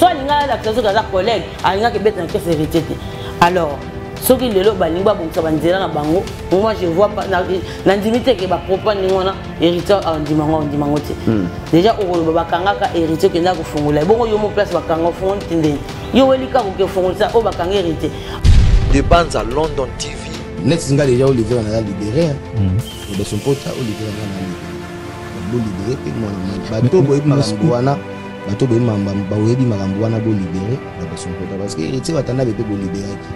So alingaka alakisa soki aza collègue, alingaka ebeta na caisse héritier te. Alors soki lelo balingi babongisa banzela na bango, moi je vois pas, nandimi te ke bapropos ndenge wana héritier andima yango, andima yango te. Déjà okoloba bakangaka héritier, okendaka kofongola bongo yo mo place bakanga ofongoli te, ndeni yo weli kaka oke ofongolisa oyo bakanga héritier. De Banza London TV. Neti nga déjà Olivier naza libéré, Robeson Pota Olivier nga na libéré, bolibéré mpe mwana mai. Bato boyebi makambo wana, bato boyebi makambo wana, bolibéré Robeson Pota, parce que héritier Watanabe mpe bolibéraki,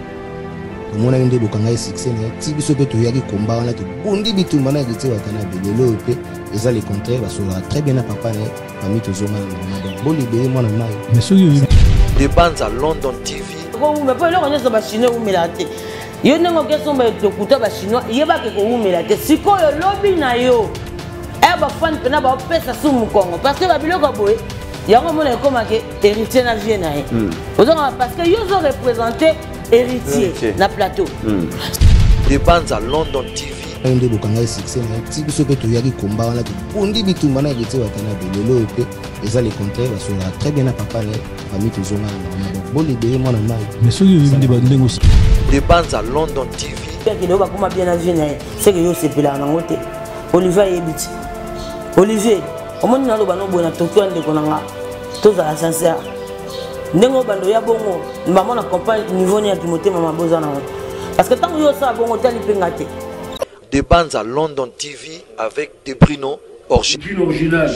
tomonaki nde bokanga ye succès na ye ti biso mpe toyaki komba wana, tobundi bitumba na héritier Watanabe. Lelo oyo mpe eza le contraire, basololaka très bien na papa na ye, famille tozonga na normal. Donc bolibéré mwana mai. Mais soki oyebi De Banza London TV. Kowuma mpo eloko nyonso bachinois ewumelaka te. Yo ndenge okesomba lokuta, bachinois yebaka ekowumela te. Sikoyo lobi na yo e bafani mpena baopesa su mokongo, parce que babiloko ya boye yango omona ekomake héritier na vie na ye ozongaka, parce que yo ozo représente héritier na plateau. De Banza London TV. Nde bokanga ye succès na ye ti biso mpe toyaki komba wana, tobundi bitumba na héritier Watanabe. Lelo oyo mpe eza le contraire, basololaka très bien na papa na ye, famille tozonga na normal. Donc bolibéré mwana mai. Mais soki oyebi nde ndenge De Banza London TV. Akende oyo bakoma bien na vie na ye, seke yo osepelaka nango te. Olivier ayebi ti Olivier omoni naloba no boye na Tokyo ya ndeko na nga, tozala sincère. Ndenge obanda oya bongo, bamona comprendre niveau ni ya kimotema mabe oza nango, parce que ntango yo osala bongo otali mpe nga te. De Banza London TV avec De Bruno Original.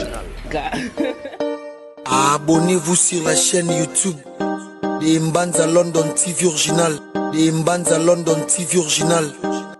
Abonnez-vous sur la chaîne YouTube de Mbanza London TV Original. De Mbanza London TV Original.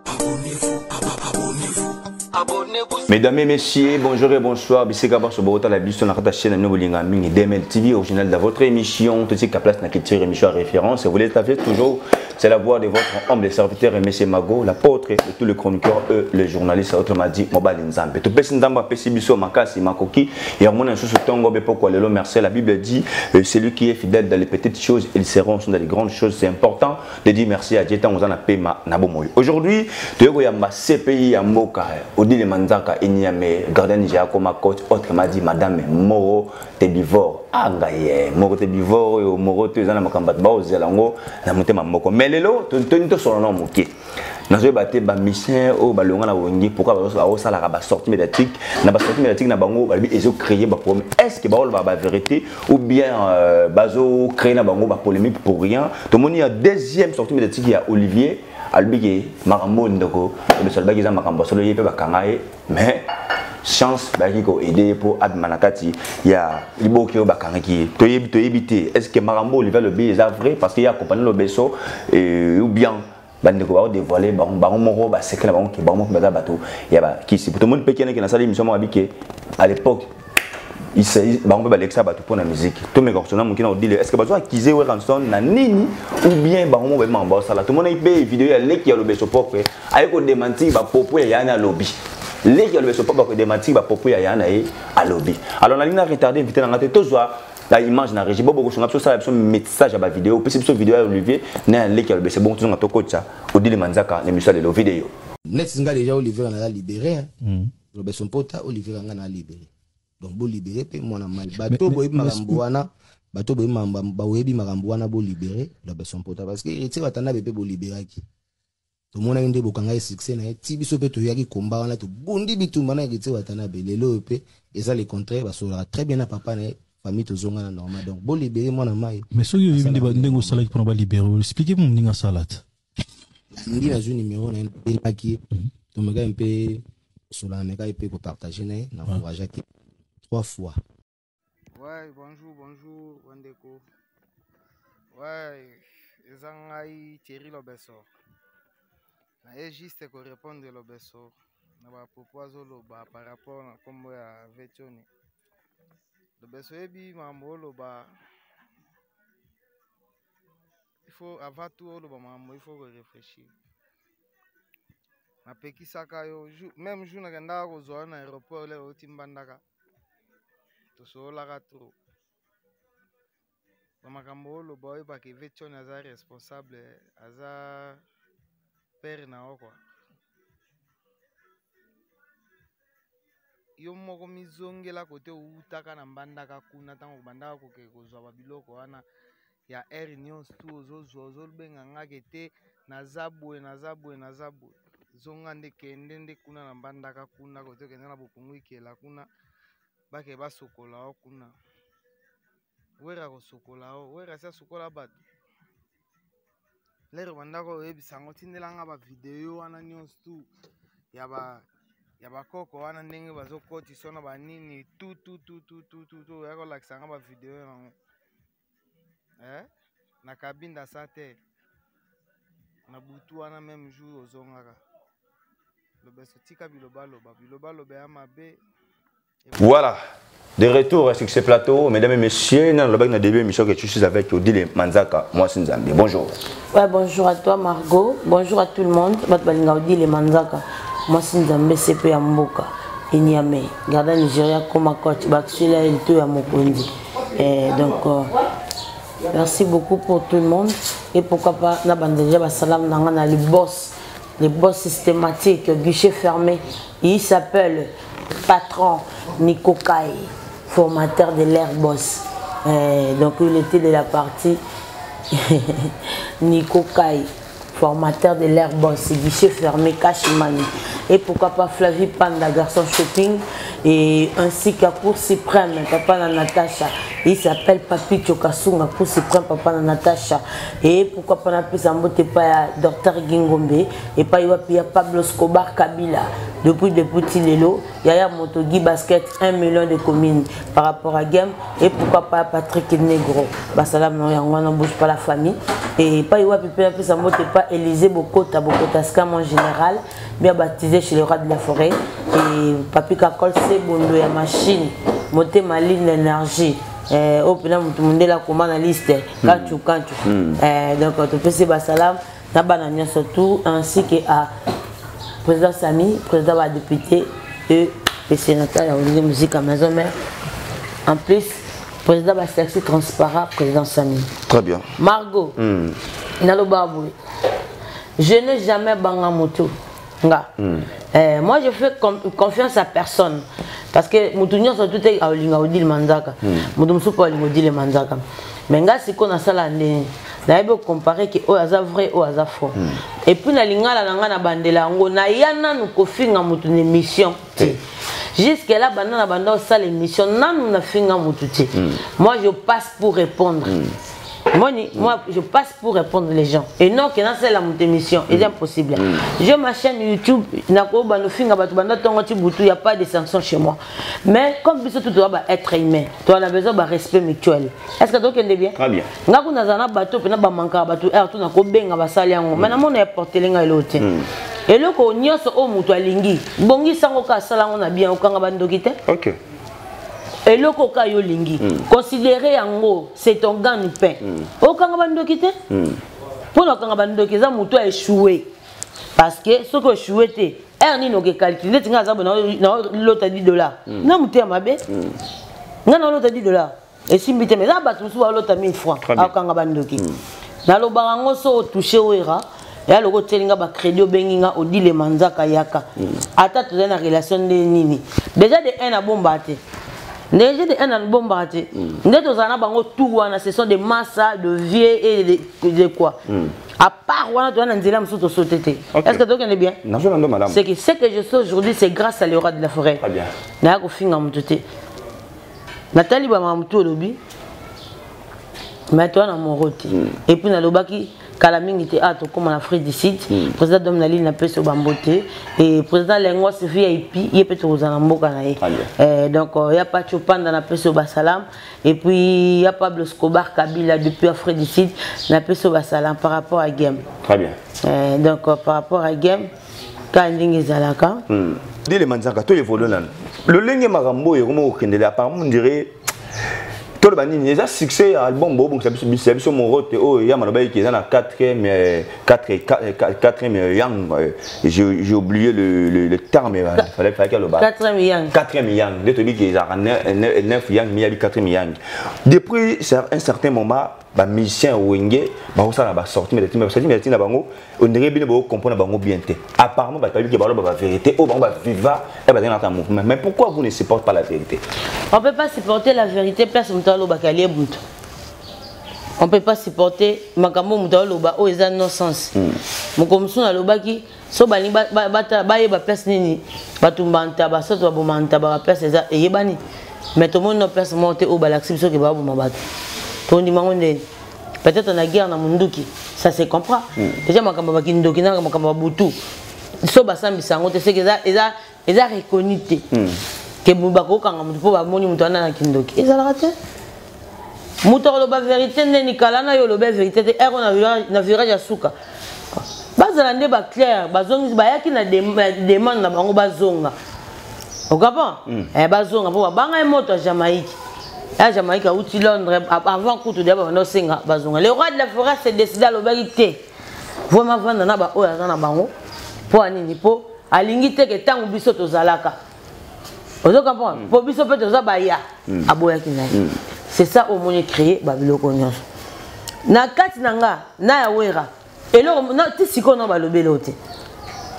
Abonnez-vous, abonnez-vous. Abonnez-vous. Mesdames et messieurs, bonjour et bonsoir. Bisika banso bota la biso na kata chaîne no bolinga mingi DML TV Original dans votre émission tout ce qui place na culture, émission à référence. Vous l'avez fait toujours, c'est la voix de votre humble serviteur M. Mago, l'apôtre de tous les chroniqueurs, eux, les journalistes, autrement dit, Mobali Nzambe. Tout pesi Nzambe pesi biso makasi makoki, ya mona susu tongo be pokwa lelo merci. La Bible dit, celui qui est fidèle dans les petites choses, il sera dans les grandes choses. C'est important de dire merci à Dieu tant on a pema na bomoyo. Aujourd'hui, toyoko yamba CPI ya mboka, Odile Manzaka Enyame, Gardien Niger comme coach, autrement dit Madame Moro Tebivor. Ah ngaye, Moro Tebivor yo Moro te zana makamba ba ozela ngo na motema moko. Mais lelo to to to solo na moke. Nazoyeba te ba mission oyo balonga na wongi, pourquoi bazosalaka ba sortie médiatique na ba sortie médiatique na bango, balobi ezo créer ba problème. Est-ce que baoloba ba vérité ou bien bazo créer na bango ba polémique pour rien? Tomoni ya deuxième sortie médiatique ya Olivier alobi ke makambo ndeko biso alobaki eza makambo solo, ye mpe bakanga ye, mais chance bayaki koaider ye mpo abima na kati ya liboki oyo bakangaki ye. Toyebi te est ce que makambo Olivier alobi eza vrai, parce que ye accompagne Lobeso, ou bien bandeko bao dévoiler bango moko basecret na bango ke bango moko baza bato ya bakisi. Tomoni mpe keneke nasali émission moko abi ke à l'époque bango mpe balekisa bato mpo na musique. Tomeka kosona moki na Odile, est ce que bazo accuser Werrason na nini ou bien bango moko bayebaka baosala? Tomonaki mpe video ya leki ya Lobeso propre aye kodémentir bapropos ya yana alobi. Leki ya Lobeso propre akodémentir bapropos ya yana ye alobi. Alors nalingi na retarder invité na nga te, tozwa la image na régie. Bobo kosunga biso, sala biso message ya bavideo, opesi biso video ya Olivier na ya leki ya Lobeso. Bongo tozonga tokotisa Odile Manzaka na émission ya lelo. Video. Neti nga déjà Olivier naza libéré, Robeson Pota Olivier nga na libéré. Donc bolibéré mpe mwana mai. Bato boyebi makambo wana, bato boyebi makambo wana, bolibéré Robeson Pota, parce que héritier Watanabe mpe bolibéraki, tomonaki nde bokanga ye succès na ye ti biso mpe toyaki komba wana, tobundi bitumba na héritier Watanabe. Lelo oyo mpe eza le contraire, basololaka très bien na papa na ye, famille tozonga na normal. Donc bolibéré mwana mai. Mais soki oyebi nde ndenge osalaki mpona balibéré, explique mo ndenge asala te. Ngi nazwi numéro na ye, nabengaki ye, tomekaki mpe kosola, namekaki mpe kopartage na ye, na encourageaki trois fois. Ouais, bonjour, bonjour, bandeko. Ouais, eza ngai Thierry Lobeso. Naye juste korépondre Lobeso na bapropos azoloba par rapport na nkombo ya Vetioni. Lobeso, oyebi makambo oloba, il faut avant tout oloba makambo, il faut koréfléchir. Napekisaka yo même jour nakendaka kozwa yo na aéroport, lelo outi Mbandaka, tosololaka trop bamakambo oloba. Oyebaka Vetioni aza responsable, aza père na yo quoi. Yo moko mizongela kote owutaka na Mbandaka kuna ntango obandaka kokende kozwa babiloko wana ya heure nyonso tu ozozwa, ozobenga nga ke te naza boye, naza boye, naza boye. Zonga nde, kende nde kuna na Mbandaka kuna kote okende na Bokungu Ikela kuna, bake basokola yo kuna. Wera kosokola yo, Wera asi asukola bato. Lere bandako oyebisa yango, tindela nga ba video wana nyonso tu ya ba ya bakoko wana ndenge bazokotisa na banini tu tu tu tu tu tu tu, oya kolakisa nga ba video yango eh? Na Kabinda sa te na butu wana même jour ozongaka Lobeso, tika bilobaloba, bilobaloba ya mabe. Voilà. De retour sur ce plateau, mesdames et messieurs, nous avons début émission que tu suis avec Odile Manzaka, moi c'est Nzambe. Bonjour. Ouais, bonjour à toi Margot, bonjour à tout le monde. Bat balinga Odile Manzaka, moi c'est Nzambe CP ya mboka. Enyame, garda Nigeria comme coach, Baxila Elto ya Mokondi. Et donc merci beaucoup pour tout le monde et pourquoi pas na bande déjà ba salam nanga na le boss, le boss systématique, guichet fermé. Il s'appelle patron Nico Kai, formateur de l'air boss. Donc il était de la partie Nico Kai, formateur de l'air boss, guichet fermé, cash money. Et pourquoi pas Flavie Panda, garçon shopping, et ainsi qu'à Cour suprême, papa na Natacha. Il s'appelle Papi Chokasunga, Cour suprême, papa na Natacha. Et pourquoi pas na pesa mbote pa ya Docteur Gingombe, et pa iwapi ya Pablo Escobar Kabila. Depuis petit lelo, Yaya Motogi basket 1 million de communes par rapport à Game, et pourquoi pas Patrick Negro. Basalam non yango on bouge pas la famille. Et pa iwapi pe na pesa mbote pa Élysée Bokota, Bokota Scam en général, bien baptisé chez le roi de la forêt. Et Papi Kakol c'est bondo ya machine, moté maline d'énergie. Opena mutu mundela koma na liste, kanchu kanchu. Donc to pese basalam na bana nyonso tout, ainsi que à président Sami, président ba député et le sénateur ya Wenge Musique à Maison Mère. En plus, président ba sexy transparent, président Sami. Très bien. Margot. Naloba boye. Je n'ai jamais banga moto. Nga. Moi je fais confiance à personne parce que mutu nyonso tout est aolinga Odile Manzaka. Mutu mususu aolinga Odile Manzaka. Mais nga siko na sala ndeni. Nayebi comparer que oyo aza vrai oyo aza faux. Et puis na lingala na nga na bandela yango na ya nanu kofinga mutu na émission te. Jusque là banda na banda osala émission nanu na finga mutu te. Moi je passe pour répondre. Moi, ni, moi, je passe pour répondre les gens. Et non, que dans la émission, c'est impossible. J'ai ma chaîne YouTube, nako ba no finga bato banda tongo ti butu, y a pas de sanction chez moi. Mais comme biso tout doit être humain, toi on a besoin de respect mutuel. Est-ce que donc est bien? Très bien. Ngako nazana bato pena ba manka bato er tout nako benga ba sali yango. Mais na mona ya porter lenga elote. Eloko nyonso o mutu alingi. Bongi sango ka sala ngo na bien okanga ba ndoki te. OK. Eloko ka yo lingi. Considérer yango c'est ton gagne-pain. Okanga ba ndoki te? Pona okanga ba ndoki za mutu a échoué. Parce que ce que échoué te, er ni no ke calculer tinga za bona na lota 10 $. Na mutu ya mabe. Nga na lota 10 $. Et simbi te mais za batu musu ba lota 1000 francs. Très bien. Okanga ba ndoki. Na lo ba ngo so toucher wera. Ya loko telinga ba crédit obenginga Odile Manzaka yaka. Ata toza na relation de nini. Déjà de 1 na bomba te. Déjà de 1 na bomba te. Nde tozala na bango tout wana, ce sont des masses de vieux et de quoi. À part wana toza na nzela mosusu tosote te. Est-ce que tokende bien? Nazo nando madame. C'est que ce que je sais aujourd'hui, c'est grâce à le roi de la forêt. Très bien. Na kofinga mutu te. Nathalie ba mamutu olobi. Mais toi na morote. Et puis na lobaki kala mingi te a tokóma na Afrique du Sud. Président Dom na lili na peso bambote et président Lengos VIP ye pe tokozala na mboka na ye. Très bien. Donc ya Pacho Panda na peso basalam et puis ya Pablo Escobar Kabila depuis Afrique du Sud na peso basalam par rapport à game. Très bien. Donc par rapport à game ka ndenge ezalaka. Dile Manzaka to évolue nanu. Le lenge makambo oyo ekoma kokendela apparemment on dirait toloba nini eza succès ya album bobongisa biso biso biso morote oyo ya maloba eke eza na 4e yang, j'ai oublié le terme, fallait aloba. 4e yang. 4e yang nde toyebi ke ezalaka 9 yang, miyabi 4e yang depuis un certain moment. Bamusicien Wenge bakosala basortie médiatique, mais basortie médiatique na bango, on dirait bino bocomprendre bango bien te. Apparemment, bato bayebi ke baloba bavérité oyo bango baviva e bazali na kati ya mouvement. Mais pourquoi vous ne supportez pas la vérité? On peut pas supporter la vérité. Place moto alobaka alie butu, on peut pas supporter makambo moto aloba oyo eza non sens. Moko mosusu nalobaki, so balingi bayeba place nini batumba ntaba, soki baboma ntaba, baplace eza eyebani. Mais tomoni no place moko te oyo balakisi biso ke baboma bato. Tondima ngo ndeni? Peut-être na guerre na munduki, ça se comprend. Déjà makambo bakindoki na makambo ya butu, so basambisa yango te, seke eza reconnu te ke bakokanga motu mpo bamoni moto wana na kindoki. Ezalaka te. Moto akoloba vérité ndeni kala na yo oloba vérité te. Ero na virage ya suka, bazala nde baclair. Bazongisi, bayaki na demande na bango, bazonga. Okapa bazonga mpo babanga ye moto ya Jamaïque. Ya Jamaïque auti Londres avant kutu deya babanda osenga bazonga. Le roi de la forêt se décide, alobaki te, vraiment vanda na baoyo aza na bango. Mpo anini? Mpo alingi te ke ntango biso tozalaka, ozo comprendre, mpo biso mpe toza baya. Aboyaki na ye. C'est ça omoni créé babiloko nyonso na kati na nga na ya Wera. Eloko ti sikoyo na balobeli oyo te,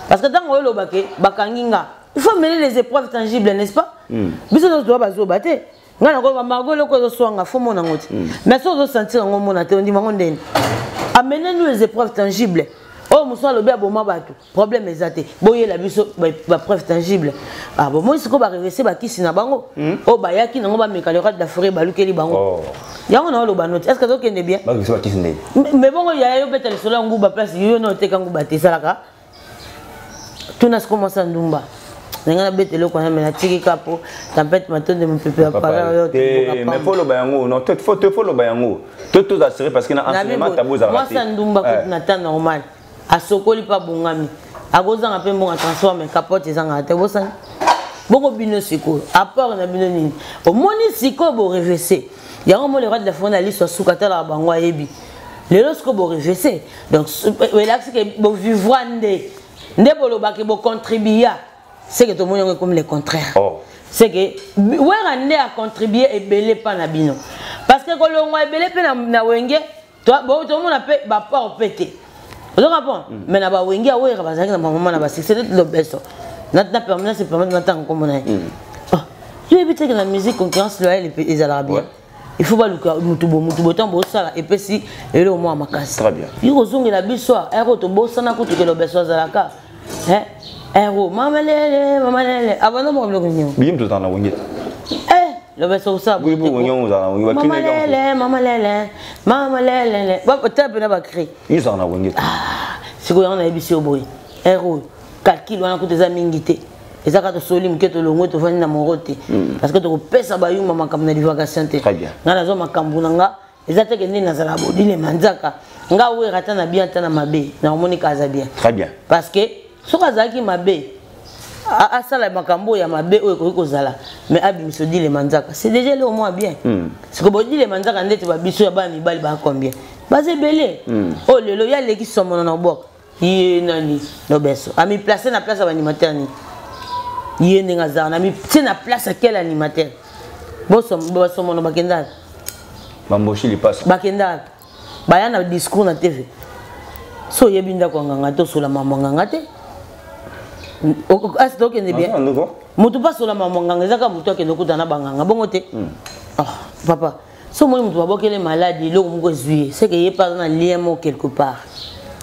parce que ntango oyolobake bakangi nga, il faut mener les épreuves tangibles, n'est-ce pas? Biso nyonso toza bazoba te. Ngai nakoloba margo, eloko ezoswanga fo mona yango te. Mais so ozosentir yango, omona te, ondima yango ndeni? Amenez nous les épreuves tangibles. Oyo mosu alobi aboma bato, problème eza te, boyela biso bapreuve tangible. Ah bon, moi sikoyo barevese bakisi na bango oyo bayaki nango, bameka, le roi de la forêt balukeli bango yango. Na oloba noti, est ce que azokende bien? Mais bongo yaya, yo beta lisolo ya nguba, place yo na oteka nguba te, esalaka tuna sikoyo mwasa ndumba ndenge nabeta eloko wana. Me natiki ka po tempête matonde mopepe ya para oyo. Mais faut loba yango, non, faut loba yango to toza sérieux, parce que na enseignement tabou ezalaka. Mwasa ndumba kutu na temps normal asokoli mpe abongami, akozanga mpe mbongo transforme capote, ezangaka te. Bosani bongo bino sikoyo, apport na bino nini? Omoni sikoyo borevese yango mo le roi de la forêt na liso asuka atalaka bango, ayebi lelo sikoyo borevese. Donc elakisi ke bovivra nde nde bolobaki bocontribua, c'est que tomoni yango ekomi le contraire. Oh. C'est que Wera nde acontribue ebele mpa na bino, parce que kolongwa ebele mpe na Wenge, tomona mpe baport mpe te, ozo comprendre? Mais na bawenge ya Wera bazalaki na bamama na basuccès neti Lobeso na permanence permanente na ntango nkombo na ye. Yo yebi teke na musique, concurrence loyale ezalaka bien. Il faut baluka mutu bo mutu bo ntango bosala epesi eloko mwa makasi. Yo kozongela biso ero tobosana kutu ke Lobeso azalaka ero mama lele, mama lele abanda moko biloko nini. Biye mutu ozala na Wenge. Lobeso kosala mama lele, mama lele, mama lele, ta mpena bacri. Ezala na Wenge. Sikoyo yango nayebisi yo boye, ero calcul wana kutu eza mingi te. Eza kaka tosoli moke, tolongwe, tovandi na moro te, parce que tokopesa bayuma makambo na divagation te. Ngai nazwa makambo na nga, eza teke nde nazala bodile manzaka. Nga Wera, ata na bien ata na mabe, naomoni ka aza bien. Très bien. Parce que soki azalaki mabe, asala makambo oyo ya mabe oyo ekoki kozala, mais abimisa Odile Manzaka, c'est déjà eloko mwa bien. Siko bodile Manzaka ndeti babiso ya bana mibali baa combien? Baza ebele. Oyo lelo ye aleki somono na obwaka ye nani? Lobeso amiplace na place ya baanimateur nini? Ye ndenge azala na mitie na place ya quel animateur? Basomono bakendaka. Bamboshi lipasa. Bakendaka, baya na discours na TV. So oyebi ndako ya nganga te, osola mama nganga te. Asi tokende bien, motu mpe asola mama nganga, eza kaka motu akende okuta na banganga bongo te. Papa, so omoni moto babokele maladi, eloko moko ezwi ye, seke ye mpe aza na lien moko quelque part.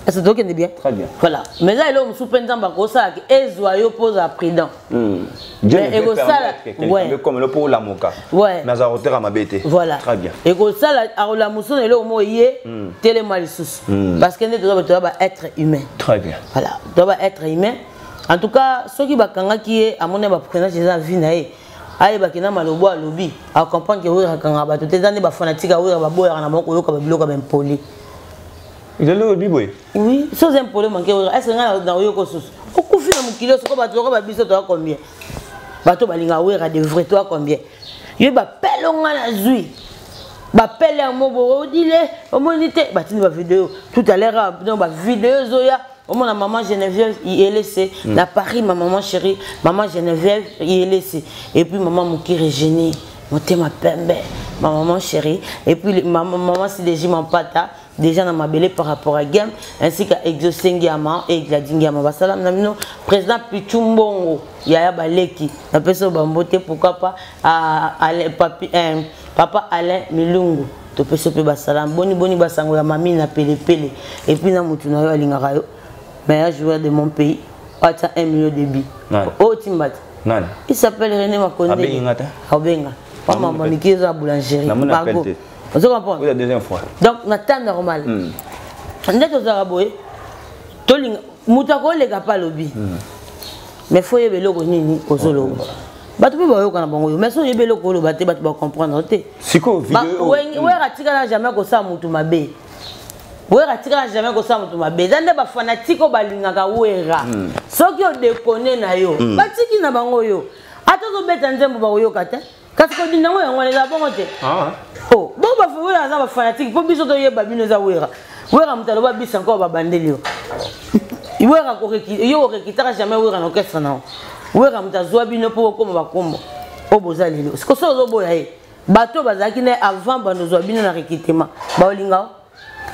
Est-ce que tokende bien? Très bien. Voilà. Mais eza eloko mosusu mpe Nzambe akosalaka ezwa yo mpo ozala prudent. Mais ekosala comme le po lamuka. Ouais. Mais aza koteka mabe te. Voilà. Très bien. Ekosala akolamusa na eloko moko ye telema lisusu. Parce que nde toza bato ba être humain. Très bien. Voilà. Toza ba être humain. En tout cas, soki bakangaki ye, amoni ba prenage eza vie na ye. Ayebaki na malobo alobi, acomprendre ke oyo akangaka bato te, eza nde bafanatike oyo baboyaka na bango koyoka babiloko ya baimpoli. Lelo olobi boye. Oui, so oza impoli manke oyo, est ce que ngai na oyoka osusu okufi na mokili oyo? Soko bato loko babiso toya combien? Bato balingaka Wera de vrai toya combien? Yo bapele nga nazwi bapele yango boye, Odile omoni te, batindi bavideo tout à l'heure. Donc bavideo ezoya, omona maman Geneviève Ielese na Paris, ma maman chérie, maman Geneviève Ielese, et puis maman Moki Régénie. Motema pembe, ma maman chérie. Et puis ma maman Sideji Mampata, déjà na mabele par rapport à game, ainsi qu'à Exaucé Ngiama et Glady Ngiama. Basalam na bino, président Pichu Mbongo, Yaya Baleki, na peso bambote, pourquoi pas à Alain, papi, hein, papa Alain Milungu. Topeso pe basalam, boni boni basango ya mami na pele pele. Et puis na mutu na yo alingaka yo, meilleur joueur de mon pays, ata 1 million de billes. Nani? Oh Timbat. Nani? Il s'appelle René Makonde. Abenga ta? Abenga. Pas maman Miki za boulangerie. Namoni appel Margot. te. Vous comprenez? Oui, la deuxième fois. Donc na temps normal. Nde tozalaka boye, tolinga moto akoleka pa lobi. Mais faut yeba eloko nini ozoloba. Bato mpe bayoka na bango yo, mais so oyeba eloko oloba te, bato bacomprendre te. Sikoyo video oyo. Wera atikala jamais kosala motu mabe. Wera atikala jamais kosala motu mabe. Eza nde bafanatike oyo balingaka Wera. Soki odekone na yo, batiki na bango yo. Ata ozobeta nzembo bakoyoka te. Kasi kodinda yango yango wana eza bongo te. Oh, bongo Wera aza bafanatike mpo biso toyeba bino eza Wera. Wera moto aloba biso encore babandeli yo. Wera yo korekitaka jamais Wera na orchestre na yo. Wera moto azwa bino mpo bokoma bakombo oyo boza lelo. Sikoyo soki ozoboya ye, bato bazalaki na ye avant bando ozwa bino na recrutement, baolinga yo.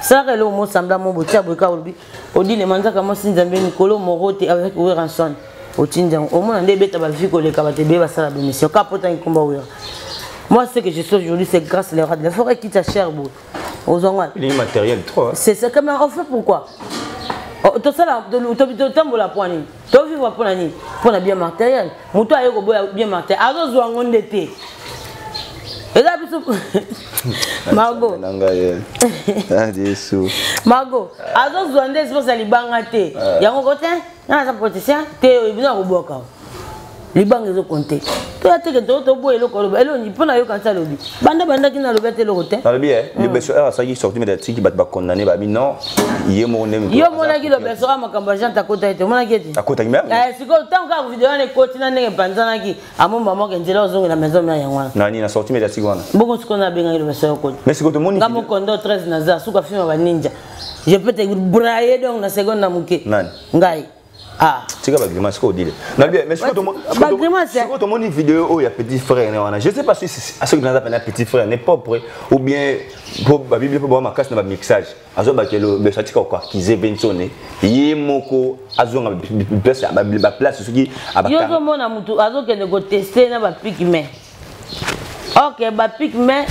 Salaka eloko mosambla mo botia boye kaka olobi, Odile Manzaka mwasi Nzambe mikolo moko te avec Werrason. Otindi yango, omona nde ebeta ba vie koleka bato ebele basala ba émission. Kaka po otangi kombo ya Wera. Moi, ce que je suis aujourd'hui, c'est grâce à la forêt qui t'a cher, boye. Ozonga. Il est matériel trop, hein. C'est ça, mais on fait pourquoi? Oh, tout ça là, to, to, to, tambola pour nini? To vivre pour nini? Pour la bien matériel. Moto aye ko boya bien matériel. Azo zwa ngonde te. Eza biso Margot. Nanga ye. Ah Jésus. Margot, azo zwa nde espace ya libanga te. Yango kote, na za politicien te bino ko boka. Libanga ezo compter. To ya teke to to boye eloko loba. Eloko ni pona yo kansa lobi. Banda banda ki na lobi te eloko te. Nalobi eh, libeso era saki sorti médiatique bat ba condamné ba bi non. Ye mo ne Yo mona ki lobeso a makambo ya Jean Takota ete mona ki ete. Akota ki même. Eh siko tant ka vidéo na ekoti na ndenge panzanaki amo mama ke nzela ozongi na maison mère yango wana. Nani na sorti médiatique wana. Bongo siko na benga lobeso yo koti. Mais siko to moni Nga mokondo 13 na za suka filma ba ninja. Je peux te brailler donc na seconde na muke. Nani? Ngai. Ah. Tika ba grimace ko dile. Na bien, mais siko to moni Ba grimace, hein. siko to moni vidéo oyo ya petit frère ne wana. Je sais pas si c'est à ce que nous appelons petit frère n'est pas prêt ou bien pour ba bible pour ba makasi na ba mixage. Azo ba kelo be satika ko accuser Benson ye moko azo nga place ba ba place soki aba Yo zo mona mutu azo kende ko tester na ba pique main. OK, ba pique main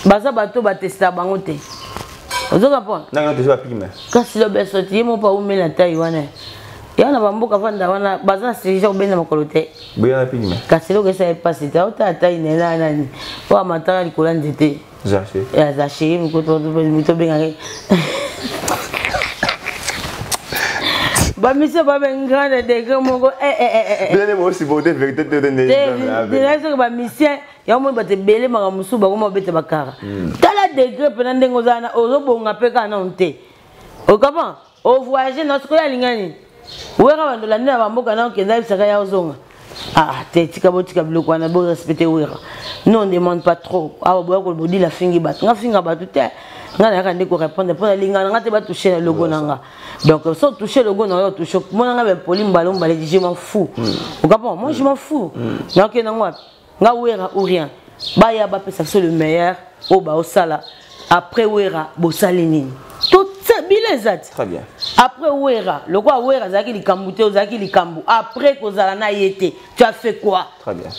baza bato ba tester bango te. Ozo comprendre? Na nga tester ba pique main. Kasi lo beso ti mo pa umela tai wana. Ya na bamboka vanda wana baza na sirija kobenda makolo te. Boya na pique main. Kasi lo kesa epasi te, ota tai ne na nani. Po amataka likolo ya nzete. Zaché. Ya Zaché, mikoto mito bengaki. Ba mission ba ben grande degré moko eh eh eh eh. Bien bo supporter vérité te te Te, te, te, ba mission ya mo ba te belé maka musu ba koma bete bakara. Tala degré pena ndenge oza na ozobonga pe kana nte. Okapa o voyager na sikoya lingani. Wera bandola nde na bamboka na okenda bisaka ya ozonga. Ah, te tika bo tika biloko wana bo respecter Wera. Nous on demande pas trop. Ah boya ko bodi la fingi bato. Nga finga bato te. Nga na yaka ndeko répondre pona lingana nga te ba toucher na logo nanga. Donc so toucher logo na yo toucher mona nga ben poli mbalo mbale je m'en fous. Okapa moi je m'en fous. Na ke na ngwa nga Wera ou rien. Ba ya ba pesa so le meilleur o ba osala. Après Wera bosali nini? Tout ça bilezat. Très bien. Après Wera, le quoi Wera zaki likambu te zaki likambu. Après kozala na yete, tu as fait quoi? Très bien.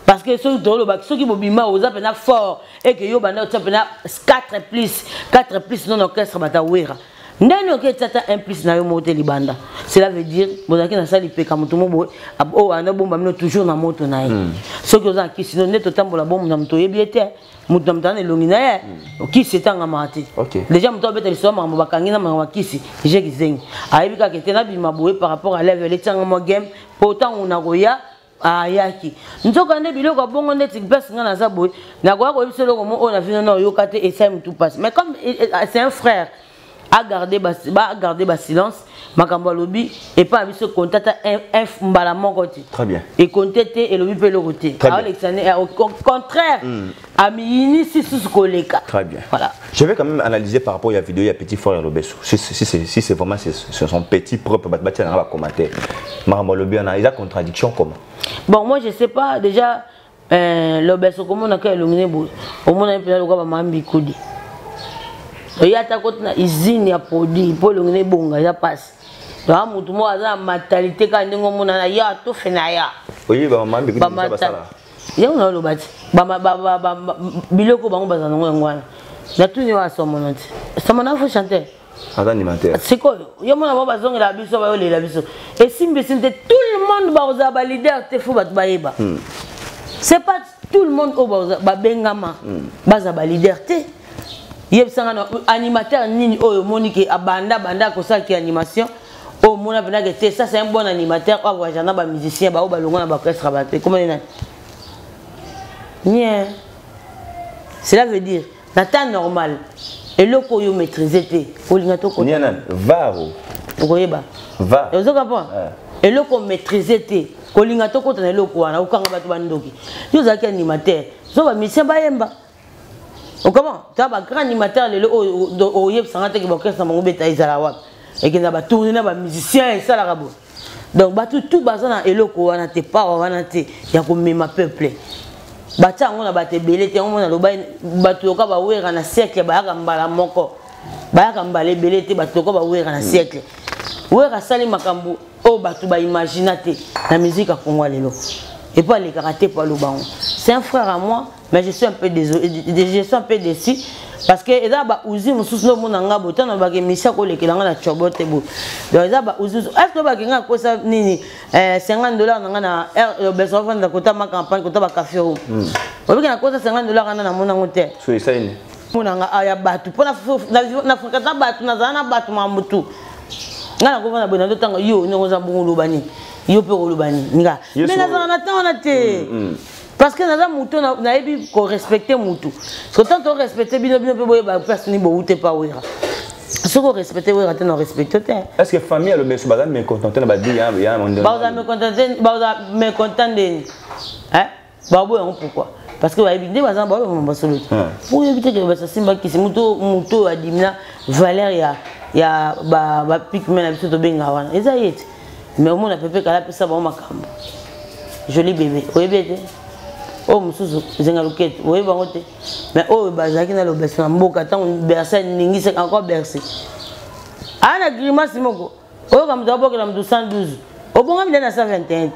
Parce que ceux qui ont ceux qui bobima oza pena fort et que yo banda oza pena 4 plus, 4 plus non orchestre bata Wera. Ndani oke tata 1 plus na yo mote libanda. Cela veut dire bozaki na sali peka mutu mo boye, ab-, oh, ana bomba mino toujours na moto na ye. Soki oza kisi no neto tambola bomba na mutu yebi ete. Mutu na mutu ana elongi na ye. Kisi etanga mate. Déjà mutu abeta liso makambo bakangi na makambo ya kisi, je kizengi. Ayebi kaka ete na bima boye par rapport à level etanga mo game, pourtant on a koya ayaki. Nzoka nde biloko bongo nde ti place nga naza boye, nakoya koyebisa eloko mo oyo na vino na oyoka te, et ça mutu passe. Mais comme c'est un frère, a gardé ba, ba garder ba silence, makambo alobi et pas biso contact un F mbala moko te. Très bien. Et compter te et lobi pe loko te. Très bien. Alexandre, au contraire, ami initie sous koleka. Très bien. Voilà. Je vais quand même analyser par rapport à la vidéo, il y a petit frère Lobeso. Si, si, si, si, si c'est vraiment c'est, c'est son petit propre, bah, bah, tiens, on va commenter. Makambo alobi, on a, il y a contradiction comment? Bon, moi je sais pas déjà. Eh, lobeso komona ka elongi ne boye omona ye mpenza lokola bamama mbikudi oye ata koti na usine ya produit mpo elongi ne ebonga eza mpasi donc motu moko aza na mentalité kaka ndenge omona na ya tofe na ya oyebi bamama mbikudi basala yango naoloba ti biloko bango bazala nango yango wana natuni oyo asomono ti somono afo chanteur aza animateur sikoyo yo mona bango bazongela biso bayolela biso esimbi esimbi te tout le monde bakozala baleader te fo bato bayeba hmm. c'est pas tout le monde oyo babengama hmm. baza baleader te yebisanga na animateur nini oyo omoni ke abanda banda akosalaki animation oyo omona mpenza ke te ça c'est un bon animateur oyo avoyagea na bamusicien baoyo balongwa na baorchestre bato ekomani nani nie cela veut dire na temps normal eloko oyo maîtrise te olinga tokota varo okoyeba va ozo comprendre eh. eloko maîtrise te kolinga tokota na eloko wana okanga bato bandoki yo ozalaki animateur zo bamisien bayemba okoma ta bagrand animateur lelo oyo oyebisanga teke baorchestre na bango beta ezala wapi ekenda batourne na bamusicien esalaka boye donc bato tout baza na eloko wana te pawa wana te ya komema peuple batia yango na bato ebele te yango mona loba bato yoka bawera na siècle bayaka mbala moko bayaka mbala ebele te bato yoka bawera na siècle wera asali makambo oyo bato baimagina te na musique ya kongo ya lelo epo alekaka te po aloba yango c'est un frère à moi mais je suis un peu désolé je suis un peu déçu parce que eza ba uzi mosusu nde omona nga boye ntango bake misia kolekela nga na cobo te boye donc eza ba uzi mosusu est ce que bake nga akosa nini 50 eh, dollars na nga na eh, beso afanda kota ma campagne kota ba café room hmm. obiki nakosa 50 dollars wana namona yango te mona nga ah, ya bato mpo na fréquenta bato nazala na bato makambo tu nga nakofanda boye nazotanga yo ndenge oza bongo oloba nini yo mpe koloba nini nga mais nazala na ntango wana te hmm, hmm. parce que naza moto nayebi korespecte motu soki tant torespecte bino bino mpe boyeba place nini bowute pa wera soki orespecte wera te na orespecte te est ce que famille ya lobeso baza mécontenté na badi ya baza mécontenté baza mécontent ndeni baboya yango pourquoi parce que bayebi nde baza baoyo basolo te oyebi te ke basasimba kisi moto moto oyo adimina valeur ya ya bapikme na biso tobenga wana eza ye te mais omona pepe kala apesa bango makambo joli bebe oyebi ete oyo mosusu zenga loketo oyebi bango te mais oyo bazalaki na lobeso na mboka ntango bercy aningisi encore bercy aa na grimace moko oyoka moto abokela moto 112 obongami nde na 121